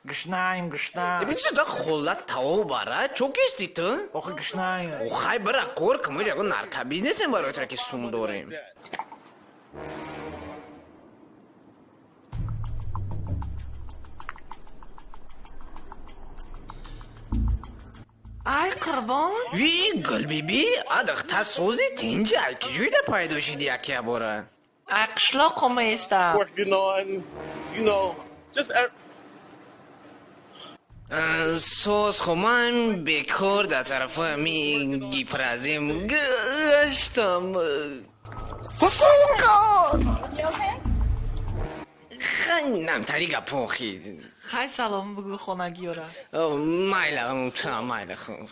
Гушнаем, гушна. Бин холат тао бара, чо кисти ту? Охи, гушнаем. Хай, бара кор кун, мо ягон наркобизнесем барои тра, ки сум дорем. Ай, Қурбон. Ви, Гулбиби, адахта сози, тинҷи, ай ки ҷойда пайдо шиди якя бора? Ай қишлоқ омаеста. And just Соз, хо, ман бекор дар тарафҳои ами гипразем гаштам. Сука! Хай, намтари гапохи. Хай, салом бугӯ хонагиёра. Майла, майла, хуб.